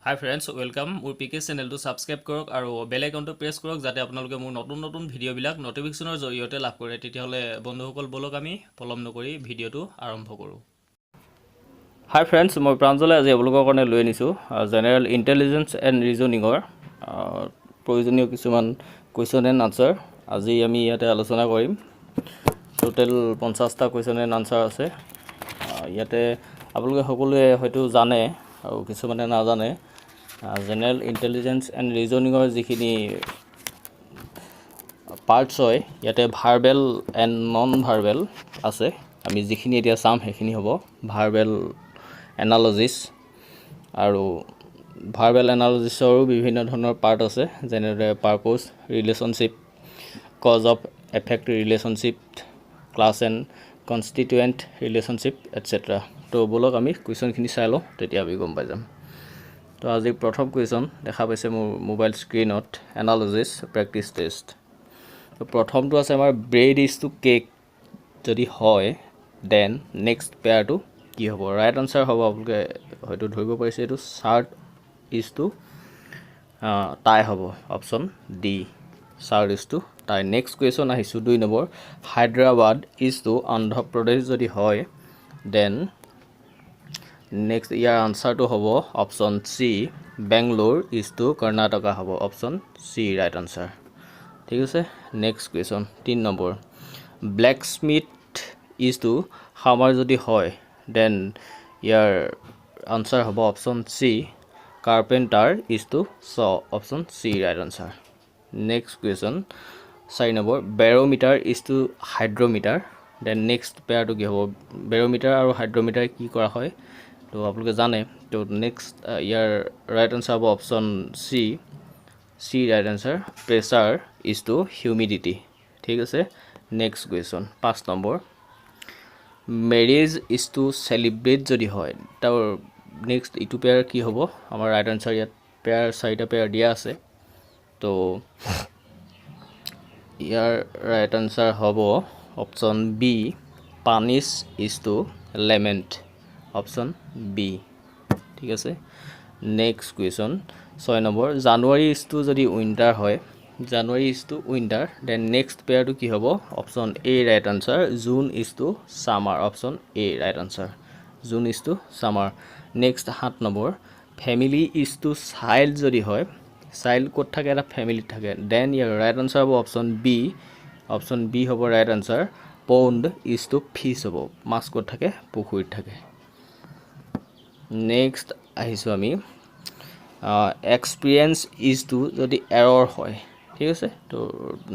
হাই friends, welcome. মোৰ P K চেনেলটো subscribe কৰক আৰু বেল আইকনটো প্ৰেছ কৰক, যাতে আপোনালোকে মোৰ নতুন নতুন ভিডিঅ'বিলাক ন'টিফিকেশ্যনৰ জৰিয়তে লাভ কৰে। তেতিয়াহ'লে বন্ধুসকল, ব'লক আমি পলম নকৰি ভিডিঅ'টো আৰম্ভ কৰোঁ। হাই ফ্ৰেণ্ডছ, মই প্ৰাঞ্জলে আজি আপোনালোকৰ কাৰণে লৈ আনিছোঁ জেনেৰেল ইণ্টেলিজেঞ্চ এণ্ড ৰিজনিঙৰ প্ৰয়োজনীয় কিছুমান কুৱেশ্যন এণ্ড আনচাৰ। আজি আমি ইয়াতে আলোচনা কৰিম। টোটেল 50টা কুৱেশ্যন এণ্ড আনচাৰ আছে। ইয়াতে আপোনালোকে সকলোৱে হয়তো জানে আৰু কিছুমানে নাজানে, জেনেৰেল ইণ্টেলিজেঞ্চ এণ্ড ৰিজনিঙৰ যিখিনি পাৰ্টছ হয়, ইয়াতে ভাৰ্বেল এণ্ড নন ভাৰ্বেল আছে। আমি যিখিনি এতিয়া চাম, সেইখিনি হ'ব ভাৰ্বেল এনালজিছ। আৰু ভাৰ্বেল এনালজিছৰো বিভিন্ন ধৰণৰ পাৰ্ট আছে, যেনেদৰে purpose relationship, cause of effect relationship, class and constituent relationship, etcetera. তো ব'লক, আমি কুৱেশ্যনখিনি চাই লওঁ, তেতিয়া আমি গম পাই যাম। তো আজি প্ৰথম কুৱেশ্যন দেখা পাইছে মোৰ মোবাইল স্ক্ৰীণত, এনালজিছ প্ৰেক্টিছ টেষ্ট। তো প্ৰথমটো আছে আমাৰ, ব্ৰেড is two cake যদি হয়, then next পেয়াৰটো কি হ'ব? ৰাইট আনচাৰ হ'ব, আপোনালোকে হয়তো ধৰিব পাৰিছে, এইটো চাৰ্ট is two টাই হ'ব, option D, shirt is to tie. Next question আহিছোঁ দুই number, Hyderabad is two Andhra Pradesh যদি হয়, then next ইয়াৰ আনচাৰটো হ'ব option C, Bangalore is to Karnataka হ'ব, অপশ্যন চি ৰাইট আনচাৰ। ঠিক আছে, নেক্সট কুৱেশ্যন তিনি number, black Smith is two hammer যদি হয়, then ইয়াৰ আনচাৰ হ'ব option C, carpenter is to saw, option C right answer. Next question চাৰি number, barometer is to hydrometer, then next পেয়াৰটো কি হ'ব? Barometer আৰু হাইড্ৰমিটাৰ কি কৰা হয়, তো আপোনালোকে জানে। তো নেক্সট ইয়াৰ ৰাইট আনচাৰ হ'ব option C, C right answer, pressure is to humidity. ঠিক আছে, নেক্সট কুৱেশ্যন পাঁচ number, marriage is two celebrate যদি হয়, তাৰ নেক্সট ইটো পেয়াৰ কি হ'ব? আমাৰ ৰাইট আনচাৰ ইয়াত পেয়াৰ চাৰিটা পেয়াৰ দিয়া আছে। তো ইয়াৰ ৰাইট আনচাৰ হ'ব option B, punish is to lament, option B. ঠিক আছে, নেক্সট কুৱেশ্যন ছয় নম্বৰ, জানুৱাৰী is two যদি উইণ্টাৰ হয়, January is to winter, then next পেয়াৰটো কি হ'ব? Option A right answer, June is to summer, option A right answer, June is to summer. Next সাত number, family is two child যদি হয়, child ক'ত থাকে? এটা ফেমিলিত থাকে। Then ইয়াৰ ৰাইট আনচাৰ হ'ব অপশ্যন বি, অপশ্যন বি হ'ব right answer, pond is to fish হ'ব। মাছ ক'ত থাকে? পুখুৰীত থাকে। নেক্সট আহিছোঁ আমি, এক্সপিৰিয়েঞ্চ is two যদি এৰৰ হয়, ঠিক আছে, তো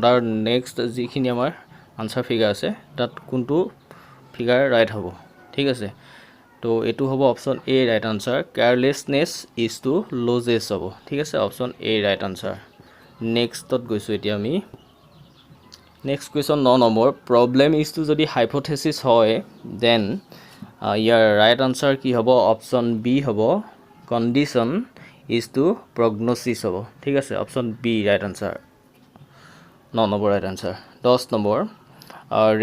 তাৰ নেক্সট যিখিনি আমাৰ আনচাৰ ফিগাৰ আছে, তাত কোনটো ফিগাৰ ৰাইট হ'ব? ঠিক আছে, তো এইটো হ'ব option A right answer, carelessness is to losses হ'ব। ঠিক আছে, অপশ্যন এ ৰাইট আনচাৰ। নেক্সটত গৈছোঁ এতিয়া আমি। নেক্সট কুৱেশ্যন ন নম্বৰ, প্ৰব্লেম is two যদি হাইপথেচিছ হয়, then ইয়াৰ ৰাইট আনচাৰ কি হ'ব? অপশ্যন বি হ'ব, কণ্ডিশ্যন is two প্ৰগনচিছ হ'ব। ঠিক আছে, অপশ্যন বি ৰাইট আনচাৰ, ন number right answer. 10 number,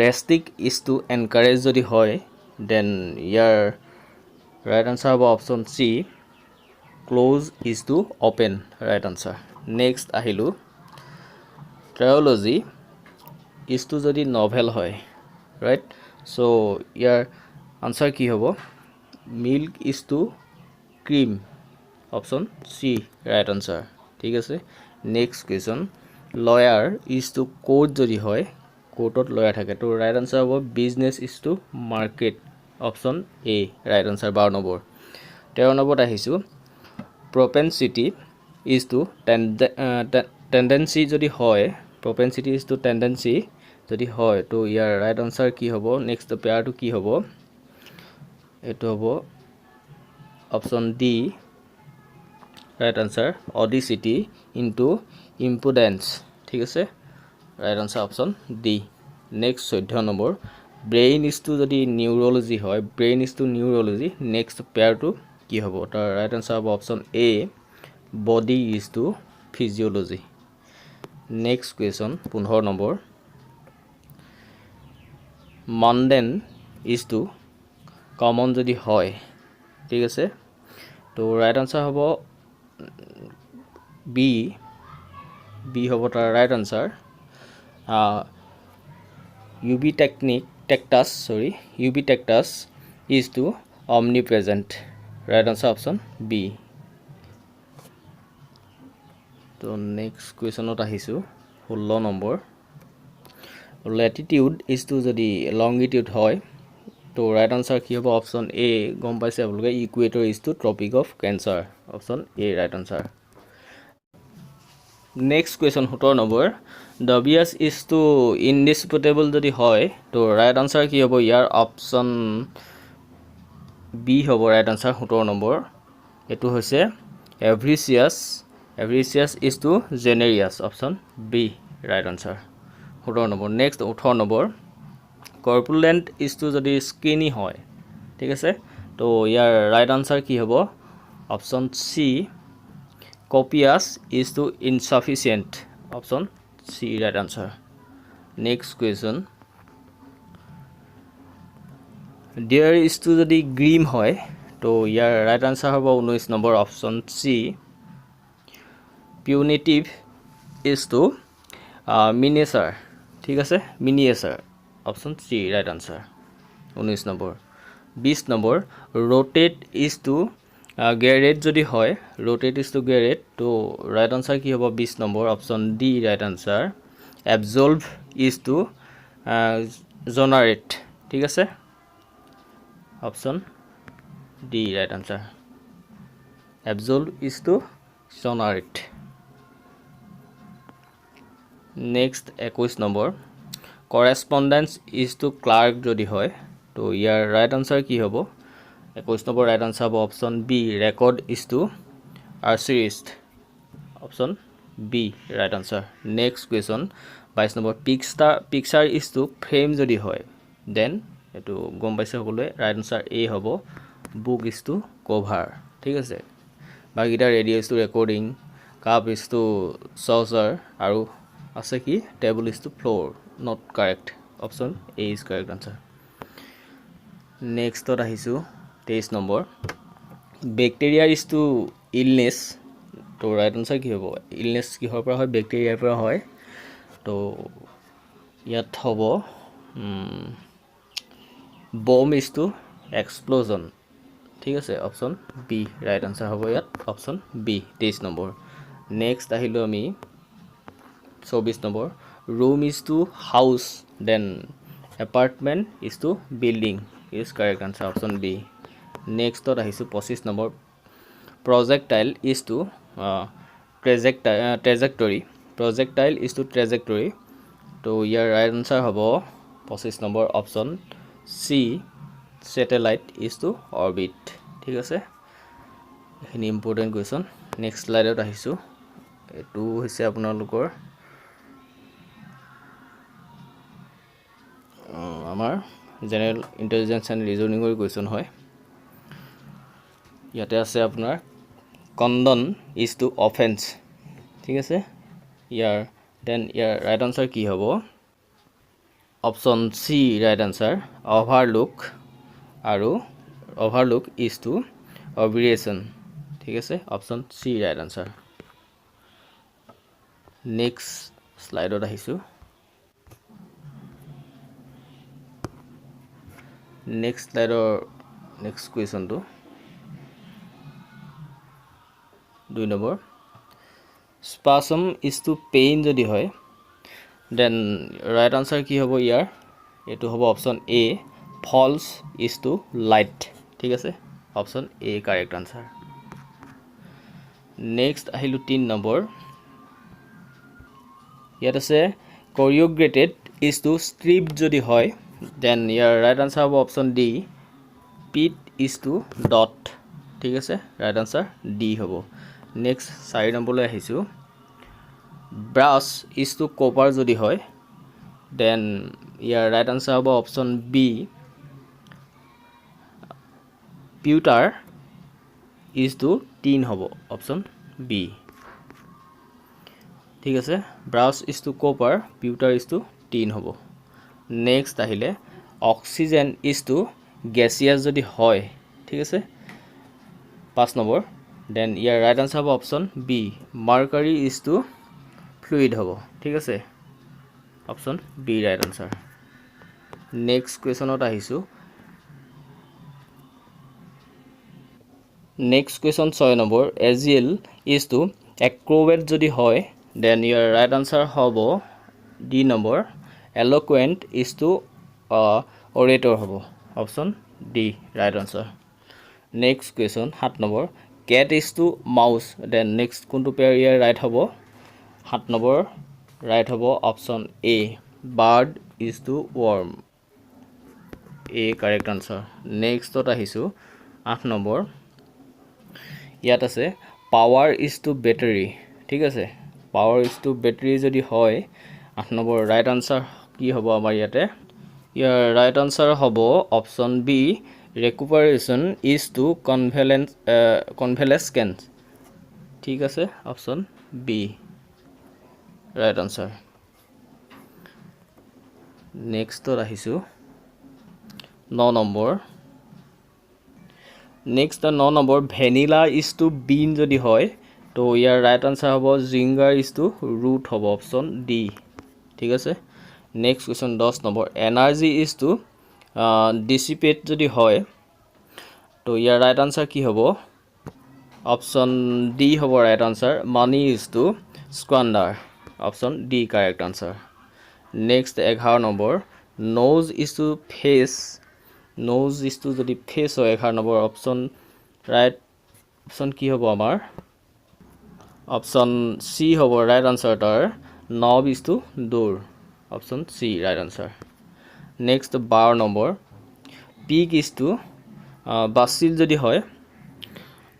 restrict is to encourage যদি হয়, then ইয়াৰ ৰাইট আনচাৰ হ'ব option C, close is to open, right answer. Next আহিলোঁ, ট্ৰায়লজি is two যদি নভেল হয়, ৰাইট, চ' ইয়াৰ আনচাৰ কি হ'ব? Milk is to cream, option C right answer. ঠিক আছে, next question, lawyer is to court যদি হয়, কোৰ্টত লয়াৰ থাকে, তো ৰাইট আনচাৰ হ'ব business is to market, option A right answer, 12 number. 13 নম্বৰত আহিছোঁ, প্ৰপেনচিটি is two tendency যদি হয়, প্ৰপেনচিটি is two tendency যদি হয়, তো ইয়াৰ ৰাইট আনচাৰ কি হ'ব? নেক্সট পেয়াৰটো কি হ'ব? এইটো হ'ব option D right answer, audacity into impudence. ঠিক আছে, right answer option D. Next 14 number, brain is to যদি নিউৰলজি হয়, brain is to neurology, next পেয়াৰটো কি হ'ব? তাৰ ৰাইট আনচাৰ হ'ব option A, body is to physiology. Next question 15 number, mundane is to common যদি হয়, ঠিক আছে, তো ৰাইট আনচাৰ হ'ব বি, বি হ'ব তাৰ ৰাইট আনচাৰ। ইউবি টেকনিক টেকটাছ sorry ubiquitous is to omnipresent, right answer option B. তো নেক্সট কুৱেশ্যনত আহিছোঁ, 16 নম্বৰ। লেটিটিউড is two যদি লংগিটিউড হয়, তো ৰাইট আনচাৰ কি হ'ব? অপশ্যন এ, গম পাইছে আপোনালোকে, equator is to Tropic of Cancer, option A right answer. Next question 17 number, dubious is to indisputable যদি হয়, তো ৰাইট আনচাৰ কি হ'ব ইয়াৰ? অপশ্যন বি হ'ব ৰাইট আনচাৰ 17 নম্বৰ। এইটো হৈছে avaricious, avaricious is to generous, option B right answer 17 number. Next 18 number, corpulent is to যদি skinny হয়, ঠিক আছে, তো ইয়াৰ ৰাইট আনচাৰ কি হ'ব? Option C, copious is to insufficient, option C right answer. Next question, dire is to যদি Grimm হয়, তো ইয়াৰ ৰাইট আনচাৰ হ'ব 19 number option C, punitive is to miniature, ঠিক আছে, miniature, option C right answer 19 number. 20 number, rotate is to gyrated যদি হয়, rotate is two গাইৰেট, তো right answer কি হ'ব? 20 number option D right answer, absolve is to exonerate, ঠিক আছে, option D right answer, absolve is to exonerate. Next 21 number, correspondence is to clerk যদি হয়, তো ইয়াৰ ৰাইট আনচাৰ কি হ'ব? 21 নম্বৰ ৰাইট আনচাৰ হ'ব option B, record is to archivist, option B right answer. Next question 22 number, picture is to frame যদি হয়, then এইটো গম পাইছে সকলোৱে, ৰাইট আনচাৰ এ হ'ব, বুক is two cover, ঠিক আছে। বাকীকেইটা radio is to recording, cup is to saucer, আৰু আছে কি table is to floor, not correct, option A is correct answer. নেক্সটত আহিছোঁ 23 number, bacteria is to illness, তো ৰাইট আনচাৰ কি হ'ব? ইলনেছ কিহৰ পৰা হয়? বেক্টেৰিয়াৰ পৰা হয়, তো ইয়াত হ'ব বম is two explosion, ঠিক আছে, অপশ্যন বি ৰাইট আনচাৰ হ'ব ইয়াত, অপশ্যন বি 23 নম্বৰ। নেক্সট আহিলোঁ আমি 24 number, room is to house, then apartment is to building is correct answer, option B. নেক্সটত আহিছোঁ 25 number, projectile is to trajectory, projectile is to trajectory, তো ইয়াৰ right answer হ'ব 25 number option C, satellite is to orbit, ঠিক আছে। এইখিনি important question. Next শ্লাইডত আহিছোঁ, এইটো হৈছে আপোনালোকৰ আমাৰ জেনেৰেল ইণ্টেলিজেঞ্চ এণ্ড ৰিজনিঙৰ কুৱেশ্যন হয়। ইয়াতে আছে আপোনাৰ কণ্ডন is two offence, ঠিক আছে, ইয়াৰ দেন ইয়াৰ ৰাইট আনচাৰ কি হ'ব? Option C right answer, overlook, আৰু অভাৰলুক is two অব্লিভিয়ন, ঠিক আছে, option C right answer. Next শ্লাইডত আহিছোঁ। নেক্সট শ্লাইডৰ নেক্সট কুৱেশ্যনটো 2 number, spasm is to pain যদি হয়, দেন ৰাইট আনচাৰ কি হ'ব ইয়াৰ? এইটো হ'ব option A, falls is to light, ঠিক আছে, option A correct answer. Next আহিলোঁ 3 নম্বৰ, ইয়াত আছে কৰিঅ'গ্ৰেটেড is two strip যদি হয়, দেন ইয়াৰ ৰাইট আনচাৰ হ'ব option D, pit is to dot, ঠিক আছে, ৰাইট আনচাৰ ডি হ'ব। নেক্সট 4 নম্বৰলৈ আহিছোঁ, ব্ৰাছ is two copper যদি হয়, দেন ইয়াৰ ৰাইট আনচাৰ হ'ব option B, pewter is to tin হ'ব, অপশ্যন বি, ঠিক আছে, brass is to copper, pewter is to tin হ'ব। নেক্সট আহিলে অক্সিজেন is two gaseous যদি হয়, ঠিক আছে, 5 নম্বৰ, দেন ইয়াৰ ৰাইট আনচাৰ হ'ব option B, mercury is to fluid হ'ব। ঠিক আছে, option B right answer. Next কুৱেশ্যনত আহিছোঁ। Next question 6 number, agile is to acrobat যদি হয়, দেন ইয়াৰ ৰাইট আনচাৰ হ'ব D number, eloquent is to orator হ'ব, option D right answer. Next question 7 number, cat is to mouse, then next কোনটো pair ইয়াৰ right হ'ব? 7 number right হ'ব option A, bird is to worm, A correct answer. নেক্সটত আহিছোঁ 8 number, ইয়াত আছে power is two battery. ঠিক আছে, power is two battery যদি হয়, 8 নম্বৰ ৰাইট আনচাৰ কি হ'ব আমাৰ ইয়াতে? ইয়াৰ ৰাইট আনচাৰ হ'ব option B, recuperation is to convalescence. ঠিক আছে, অপশ্যন বি ৰাইট আনচাৰ। নেক্সটত আহিছোঁ 9 number. Next 9 number, vanilla is to bean যদি হয়, তো ইয়াৰ ৰাইট আনচাৰ হ'ব জিংগাৰ is two root হ'ব, অপশ্যন ডি। ঠিক আছে, next question 10 number, energy is to dissipate যদি হয়, তো ইয়াৰ ৰাইট আনচাৰ কি হ'ব? অপশ্যন ডি হ'ব right answer, money is to squander, option D correct answer. Next 11 number, nose is to face, nose is to যদি face হয়, 11 number option right option কি হ'ব আমাৰ? অপশ্যন চি হ'ব ৰাইট আনচাৰ তাৰ, knob is to door, option C right answer. Next 12 number, pig is to bustle যদি হয়,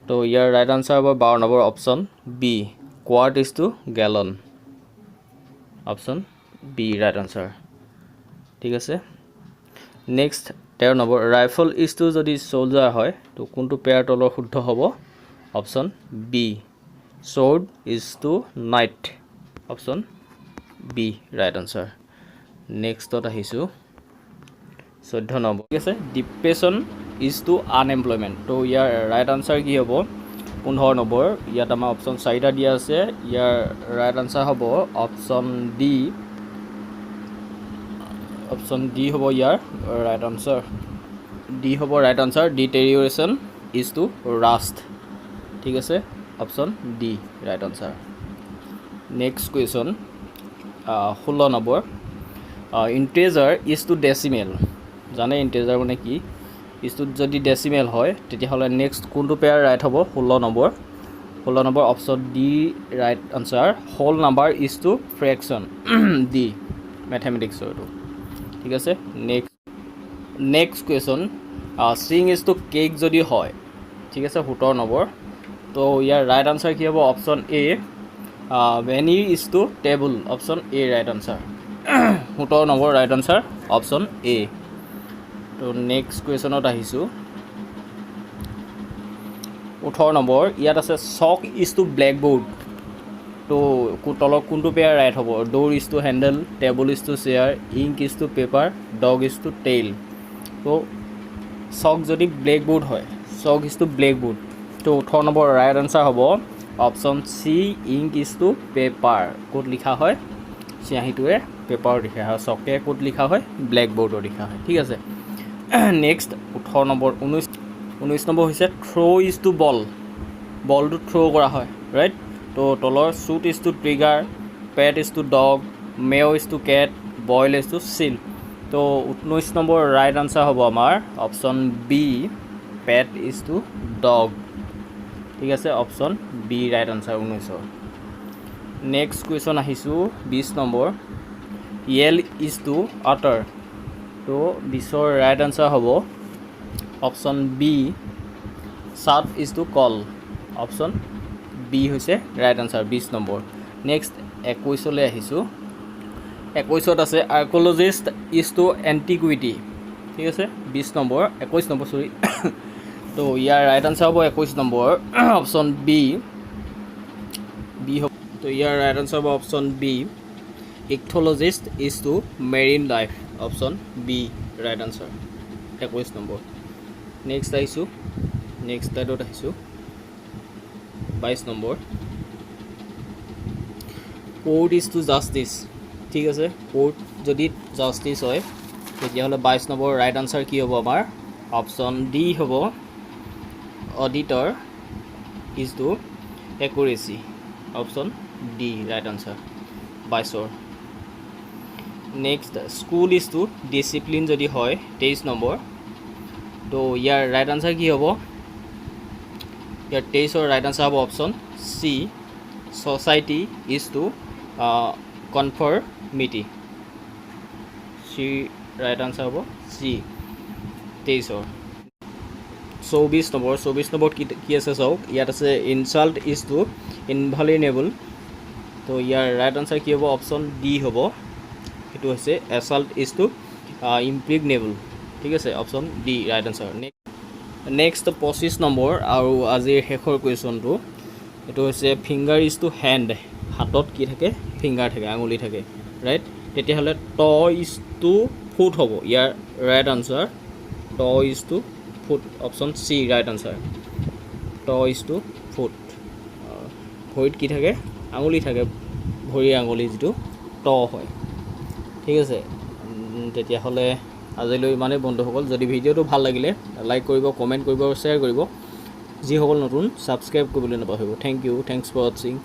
তো ইয়াৰ ৰাইট আনচাৰ হ'ব 12 number option B, quart is to gallon, option B right answer. ঠিক আছে, next 13 number, rifle is two যদি চ'লজাৰ হয়, তো কোনটো পেয়াৰ তলৰ শুদ্ধ হ'ব? Option B, sword is to knight, option B right answer. নেক্সটত আহিছোঁ 14 নম্বৰ। ঠিক আছে, ডিপ্ৰেশ্যন is two unemployment, তো ইয়াৰ ৰাইট আনচাৰ কি হ'ব? 15 নম্বৰ, ইয়াত আমাৰ অপশ্যন চাৰিটা দিয়া আছে, ইয়াৰ ৰাইট আনচাৰ হ'ব অপশ্যন ডি, অপশ্যন ডি হ'ব ইয়াৰ ৰাইট আনচাৰ, ডি হ'ব right answer, deterioration is to rust. ঠিক আছে, option D right answer. Next question 16 number, integer is to decimal, জানে ইণ্টেজাৰ মানে কি? Is two যদি ডেচিমেল হয়, তেতিয়াহ'লে নেক্সট কোনটো পেয়াৰ ৰাইট হ'ব? 16 number, 16 number option D right answer, whole number is to fraction, D মেথমেটিক্সৰ এইটো। ঠিক আছে, next question, sing is to cake যদি হয়, ঠিক আছে, 17 নম্বৰ, তো ইয়াৰ ৰাইট আনচাৰ কি হ'ব? Option A, veneer is to table, option A right answer. 17 number right answer option A. তো নেক্সট কুৱেশ্যনত আহিছোঁ 18 নম্বৰ, ইয়াত আছে chalk is to blackboard, তো তলৰ কোনটো পেয়াৰ ৰাইট হ'ব? Door is to handle, table is to chair, ink is to paper, dog is to tail. তো চক যদি ব্লেকবোৰ্ড হয়, chalk is to blackboard, তো 18 নম্বৰ ৰাইট আনচাৰ হ'ব option C, ink is to paper. ক'ত লিখা হয়? চিয়াহীটোৱে পেপাৰত লিখা হয়। চকে ক'ত লিখা হয়? ব্লেকবোৰ্ডত লিখা হয়। ঠিক আছে, নেক্সট 18 নম্বৰ, 19 নম্বৰ হৈছে থ্ৰ' is two বল, বলটো থ্ৰ' কৰা হয়, ৰাইট? তো তলৰ shoot is to trigger, pet is to dog, meow is to cat, boil is to seal. তো 19 নম্বৰ ৰাইট আনচাৰ হ'ব আমাৰ option B, pet is to dog. ঠিক আছে, অপশ্যন বি ৰাইট আনচাৰ 19ৰ। নেক্সট কুৱেশ্যন আহিছোঁ 20 number, yell is to utter. তো 20ৰ right answer হ'ব option B, shout is to call, option B হৈছে ৰাইট আনচাৰ 20 নম্বৰ। নেক্সট 21লৈ আহিছোঁ। 21ত আছে আৰ্কলজিষ্ট is two antiquity. ঠিক আছে, 20 নম্বৰ, 21 নম্বৰ চৰি। তো ইয়াৰ ৰাইট আনচাৰ হ'ব 21 নম্বৰ অপশ্যন বি, বি হ'ব। তো ইয়াৰ ৰাইট আনচাৰ হ'ব option B, ichthyologist is to marine life, option B right answer 21 number. Next আহিছোঁ, নেক্সট শ্লাইডত আহিছোঁ। 22 number. Court is to justice. ঠিক আছে, কোৰ্ট যদি জাষ্টিছ হয়, তেতিয়াহ'লে 22 নম্বৰ ৰাইট আনচাৰ কি হ'ব আমাৰ? অপশ্যন ডি হ'ব, auditor is to accuracy. Option D right answer 22ৰ। Next, school is to discipline যদি হয় 23 নম্বৰ, তো ইয়াৰ ৰাইট আনচাৰ কি হ'ব? ইয়াৰ 23ৰ ৰাইট আনচাৰ হ'ব option C, society is to conformity. C right answer হ'ব চি 23ৰ। 24 নম্বৰ। 24 নম্বৰত কি কি আছে চাওক। ইয়াত আছে ইনচাল্ট is two ইনভালনাৰেবল। তো ইয়াৰ ৰাইট আনচাৰ কি হ'ব? অপশ্যন ডি হ'ব, সেইটো হৈছে এছাল্ট is two ইম্প্ৰিগনেবল। ঠিক আছে, option D right answer. Next, 25 number আৰু আজিৰ শেষৰ কুৱেশ্যনটো, এইটো হৈছে ফিংগাৰ is two hand. হাতত কি থাকে? ফিংগাৰ থাকে, আঙুলি থাকে, ৰাইট? তেতিয়াহ'লে ট is two foot হ'ব ইয়াৰ right answer. Toe is to foot, option C right answer. Toe is to foot. ভৰিত কি থাকে? আঙুলি থাকে। ভৰিৰ আঙুলি যিটো ট হয়। ঠিক আছে, তেতিয়াহ'লে আজিলৈ ইমানেই বন্ধুসকল। যদি ভিডিঅ'টো ভাল লাগিলে লাইক কৰিব, কমেণ্ট কৰিব আৰু শ্বেয়াৰ কৰিব। যিসকল নতুন, ছাবস্ক্ৰাইব কৰিবলৈ নাপাহৰিব। Thank you, thanks for watching.